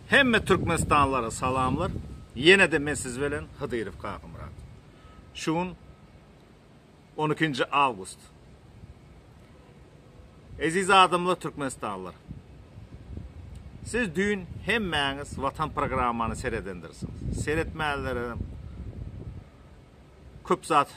Hemme Türkmenistanlylara salamlar. Ýene-de men siz bilen Hydyrow Kakamyrat. Şu gün 12-nji awgust. Eziz adamlar Türkmenistanlylar. Siz düýn hemmäňiz Watan programmany seredendirsiňiz. Seretmänlerem köp zat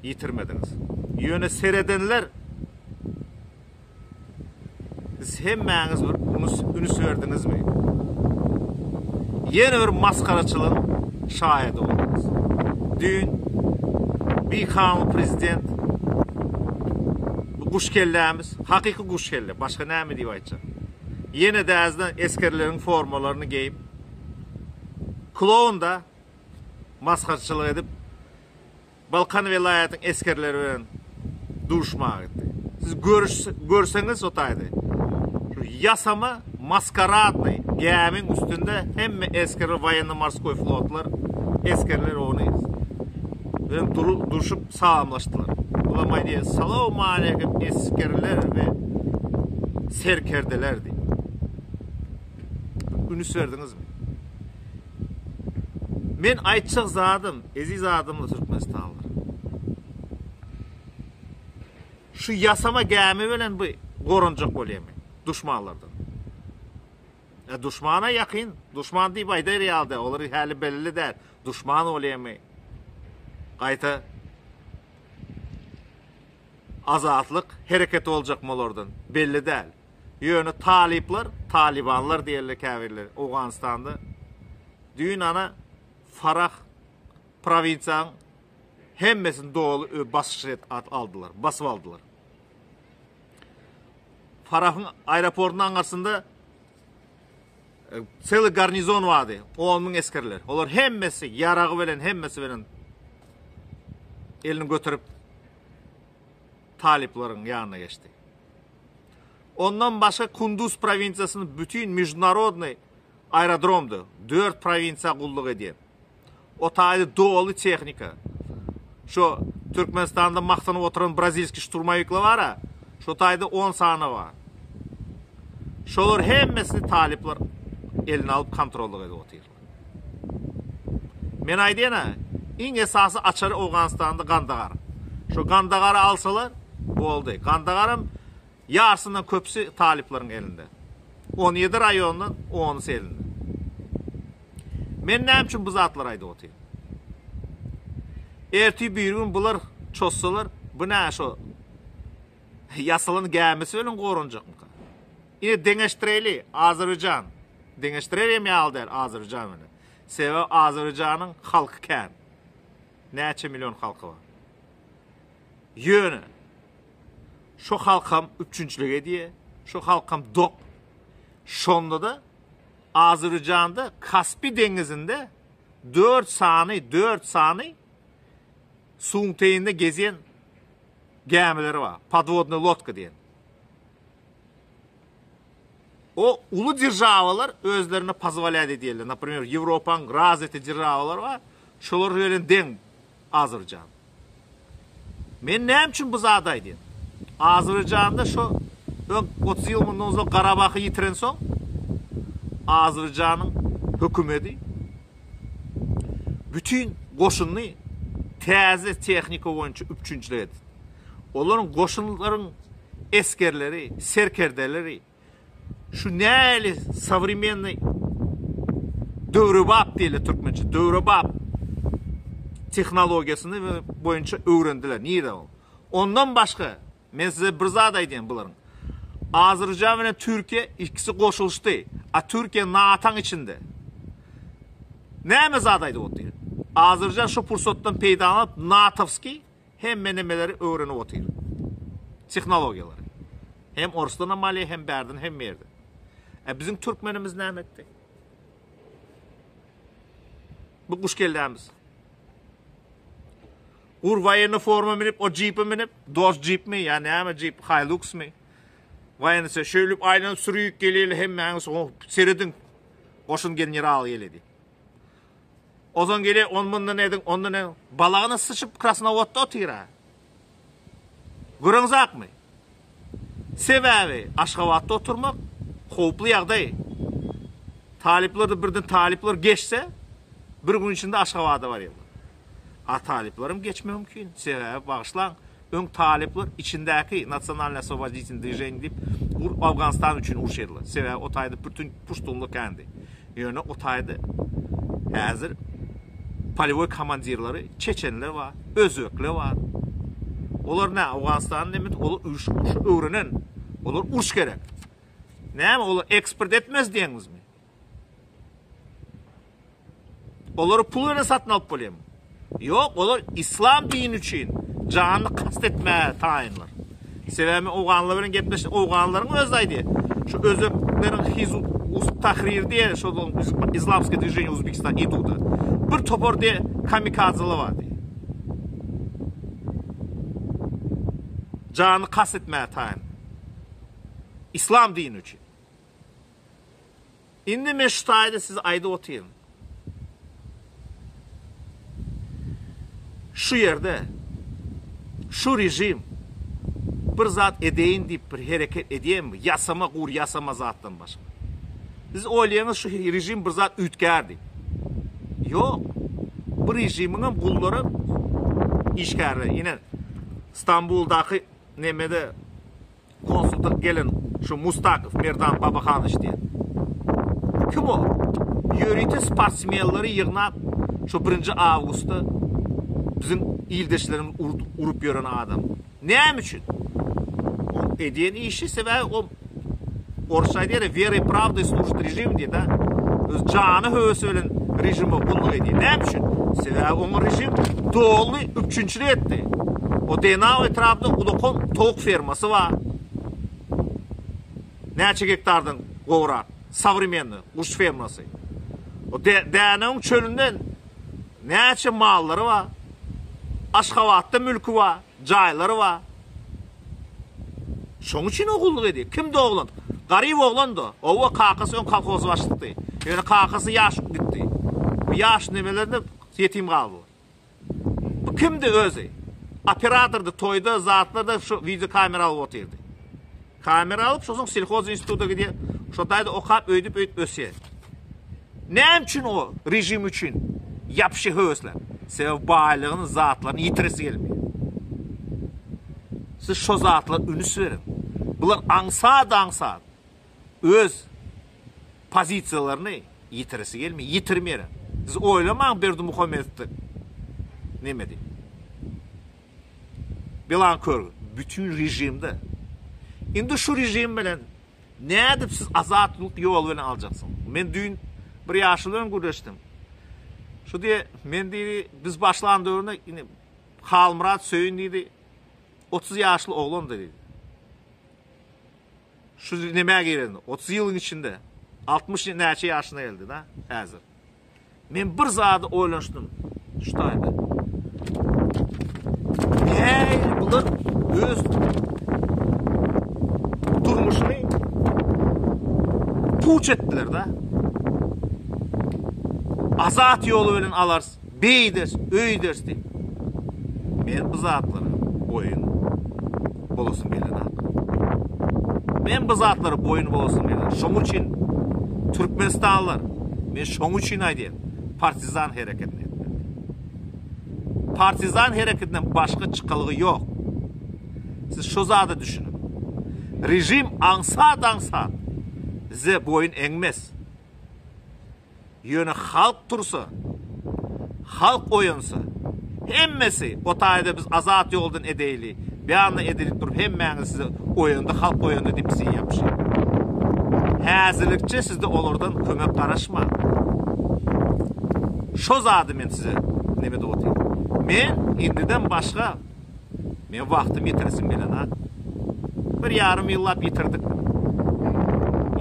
ýitirmediňiz. Ýöne seredenler siz hemmäňiz bir unus ünüs berdiňizmi? Ýene bir masgaraçylygyň şaýady bolduňyz. Düýn bikanun prezident bu guş kellämiz, hakyky guş kelle, başga näme diýip aýtjak. Ýene däzden esgerleriň formalaryny geýip, klounda masgarçylyk edip, Balkan welaýatyň esgerleri bilen duşmaga gitdi. Siz görüş, görseňiz o taýda. Şu ýasama maskaradnyý gämiň üstünde hemme esgerler woýenno-morskoý flotlar esgerler ony bilen duru, duşup salamlaşdylar. Bulam aýdýar, Salowmaleýkim esgerler we serkerdeler diýip. Ünüs berdiňizmi? Men aýtjak zadym, eziz adamlar Türkmenistanlylar. Şu ýasama gämi bilen bu goranjak bolýamy duşmanlardan. E duşmana ýakyn, duşman diýip aýdaýar ýaly däl, olar häli belli däl. Duşman bolýamy? Gaýta azatlyk hereketi boljakmy olardan? Belli däl. Ýöne talyplar, talybanlar diýerler käbirleri Owganystanda. Düýn ana Farah prowinsiýanyň hemmesini doly basyş aldylar, basyp aldylar. Farahyň aeroportunyň aňyrsynda Sely garnizon bardy, 10 müň esgerler. Olar hemmesi ýaragy bilen, hemmesi bilen elini göterip talyplaryň ýanyna geçdi. Ondan başga Kunduz prowinsiýasynyň bütin mejdunarodnyý aerodromdy, dört prowinsiýa gulluk edýän. O taýda doly tehnika. Şo Türkmenistanda magtanyp oturan brazilskiý şturmowikler bar-a, şo taýda on sany bar. Şolar hemmesini talyplar eline alyp kontrollyk edip otyrlar. Men aýdýan-a, iň esasy açary Owganystanda Gandagar. Şo Gandagary alsalar, boldy. Gandagaram ýarsyndan köpüsi talyplaryň elinde. 17 raýondan onusy elinde. Men näme üçin bu zatlary aýdyp otyryn? Ertir bir gün bular çozsalar, bu nä şo ýasalan gämisi bilen goranjakmyka? Ine deňeşdireli Azerbaýjan. Deňeşdirer hem ýaly däl Azerbaýjan bilen. Sebäbi Azerbaýjanyň halky kän. Näçe million halky bar. Ýöne şo halkam üpjünçilik edýär, şo halkam dok. Şonda-da Azerbaýjanda Kaspi deňizinde 4 sany, 4 sany suwuň teýinde gezýän gämileri bar. Podwodnyý lodka diýen. O uly deržawalar özlerine pozwolýat edýärler. Naprimer, Ýewropaň razwiti deržawalary bar. Şolar bilen deň Azerbaýjan. Men näme üçin bu zady aýdýan? Azerbaýjanda şo öň 30 ýyl mundan ozal Garabahy ýitirensoň Azerbaýjanyň hökümeti bütin goşunyny täze tehnika boýunça üpjünçilik etdi. Olaryň goşunlaryň esgerleri, serkerdeleri şu näli sowremennyý döwrebap diýilýär türkmençe, döwrebap tehnologiýasyny boýunça öwrendiler. Nirde ol? Ondan başga men size bir zat aýdýan bularyň. Azerbaýjan bilen Türkiýe ikisi goşulyşdy. A Türkiýe NATO-nyň içinde. Näme zat aýdyp otyr? Azerbaýjan şu pursatdan peýdalanyp NATO-wskiý Hemme nemeleri öwrenip otyr. Tehnologiýalary. Hem orsdanam alýar, hem bärden, hemme ýerden. E biziň türkmenimiz näme etdi? Bu guş kellämiz. Ur woýenny forma minip, o jipe minip, Dodge jipmi ýa näme jip, Hiluxmy? Woýennise şeýlip aýlanyp sürüp gelýär hemmäňiz serediň. Goşun generaly geledi. Ozan gelýär, on mundan ediň, ondan ediň. Balagyna syçyp Krasnowodda otyr-a. Göreňzakmy? Sebäbi Aşgabatda oturmak howply ýagdaý. Talyplar-da birden talyplar geçse, bir gün içinde Aşgabada barýarlar. A talyplaram geçmegi mümkin. Sebäbi bagyşlaň, öň talyplar içindäki Nasionalnyý oswoboditelnyý dwiženiýe diýip, Owganystan üçin uruşýardylar. Sebäbi o taýda pürtün puştunlar kändi. Ýöne o taýda häzir polýowoý komandirleri çeçenler bar, özbekler bar. Olar nä Owganystanyň nemesi, olar urşy öwrenen. Olar uruş gerek. Näme olar eksport etmez diýeňizmi? Olary pul bilen satyn alyp bolýarmy? Ýok, olar islam dini üçin janyny kast etmäge taýynlar. Sebäbi men owganlar bilen gepleşdim, owganlaryň özi aýdýar. Şu özbekleriň Hizb ut-Tahrir diýen şol islamskiý dwiženiýe Uzbekistan IDU-da. Bir topar diýe kamikadzeler bar diýe. Janyny kast etmäge taýyn. Islam dini üçin. Indi men şu taýda size aýdyp otyryn. Şu ýerde şu režim bir zat edeýin diýip bir hereket edýärmi? Ýasama gur ýasama zatdan başga. Siz oýlaýaňyz şu režim bir zat üýtgär diýip. Ýok. Bu režimiň hem gullary işgärleri. Ine Stambuldaky nemede Konsuldan gelen şu Mustakow Merdan Babahanowiç diýen. Kim o? Ýörite sportsmenleri ýygnap şu birinji awgustda biziň ildeşlerimizi urup ýören adam. Näme üçin? Oň edýän işi sebäbi o orsça aýdýar werой prawdoý služit režim diýdi da. Öz jany höwesi bilen režime gulluk edýär. Näme üçin? Sebäbi oňa režim doly üpjünçilik etdi. O Denaw etrapynda ulakan towuk fermasy bar. Näçe gektardan gowrak sowremennyý guş fermasy. O Dänewiň çölünde näçe mallary bar. Aşgabatda mülki bar, jaýlary bar. Şoň üçin o gulluk edýär. Kimdi oglan? Garyp oglandy. Owa kakasy öň kolhoz başlykdy. Ýöne kakasy ýaş gitdi. Bu ýaş nemelerinde ýetim galdy. Bu kimdi özi? Operatordy toýda zatlarda şu wideo kamera alyp otyrdy. Kamera alyp şosoň selhoz instituta gidýär. Şo taýda okap öýdüp öýdüp ösýär. Näme üçin o režim üçin ýapyşy höwesler? Sebäbi baýlygyny zatlaryny ýitiresi gelmeýär. Siz şo zatlara ünüs beriň. Bular aňsat aňsat öz pozisiýalaryny ýitiresi gelmeýär, ýitirmeýär. Siz oýlamaň Berdimuhamedowda neme diýip. Bilan kör bütün režimde. Indi şu režim bilen nädip siz azatlyk ýoly bilen aljaksyň? Men düýn bir ýaşuly bilen gürleşdim. Şu diýe, men diýdi, biz başlan döwründe indi Halmyrat Söýün diýdi, 30 ýaşly oglandy diýdi. Şu nämä girende 30 ýylyň içinde 60 näçe ýaşyna geldi da häzir. Men bir zady oýlanyşdym şu taýda. Nähili bular öz durmuşyny puç etdiler da. Azat ýoly bilen alarys. Beýderis, öýderis diýip. Men bu zatlara boýun bolasym gelenok. Men bu zatlara boýun bolasym gelenok. Şoň üçin türkmenistanlylar, men şoň üçin aýdýan, partizan hereketini etmeli. Partizan hereketinden başga çykalga ýok. Siz şo zada düşüniň. Režim aňsat-aňsat size boýun eňmez. Ýöne halk tursa, halk oýansa, hemmesi o taýda biz azat ýoldan edeýli, beýanna edilip durup hemmäňiz size oýandy, halk oýandy diýip size ýapyşýar. Häzirlikçe sizde olardan kömek garaşmaň. Şo zady men size neme edip otyryn. Men indiden başga Men wagtymy ýitiresim gelenok. Bir ýarym ýyllap ýitirdik.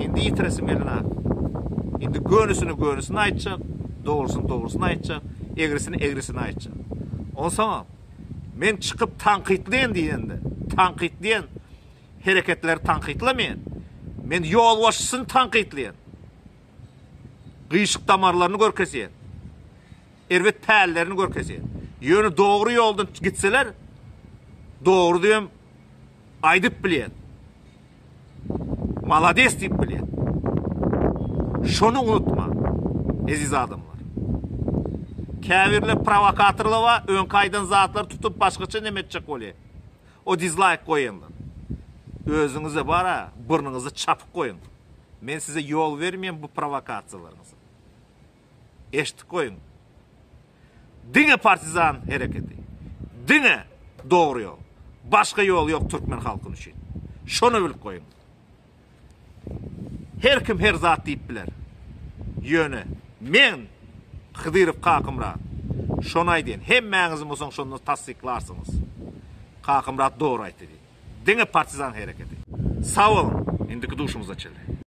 Indi ýitiresim gelenok. Indi gönüsini gönüsini aýtjak, dogrusyny dogrusyny aýtjak, egrisini egrisini aýtjak. Onsoňam men çykyp tankytlaýyn diýende, tankytlaýan hereketleri tankytlamaýan. Men ýolbaşçysyny tankytlaýan. Gyşyk damarlaryny görkezýän. Erbet pällerini görkezýär. Ýöne dogry ýoldan gitseler, dogry diýem aýdyp bilýän. Malades diýip bilýän. Şony unutmaň, eziz adamlar. Käbirler prowokatorlar bar, öňki aýdan zatlary tutup başgaça neme etjek bolýar. O dizlaýk goýanlar. Özüňize bar-a, burnuňyzy çapyk goýuň. Men size ýol bermeýän bu prowokasiýalaryňyza. Eşidip goýuň. Diňe partizan hereketi. Diňe dogry ýol. Başga ýol ýok türkmen halkyny üçin. Şony bilip goýuň. Her kim her zat diýip biler. Ýöne men Hydyrow Kakymyrat şony aýdýan. Hemmäňiz bolsaň şonda tassyklarsyňyz. Kakymyrat dogry aýtdy diýip. Diňe partizan hereketi. Sag boluň. Indiki duşumyza çenli.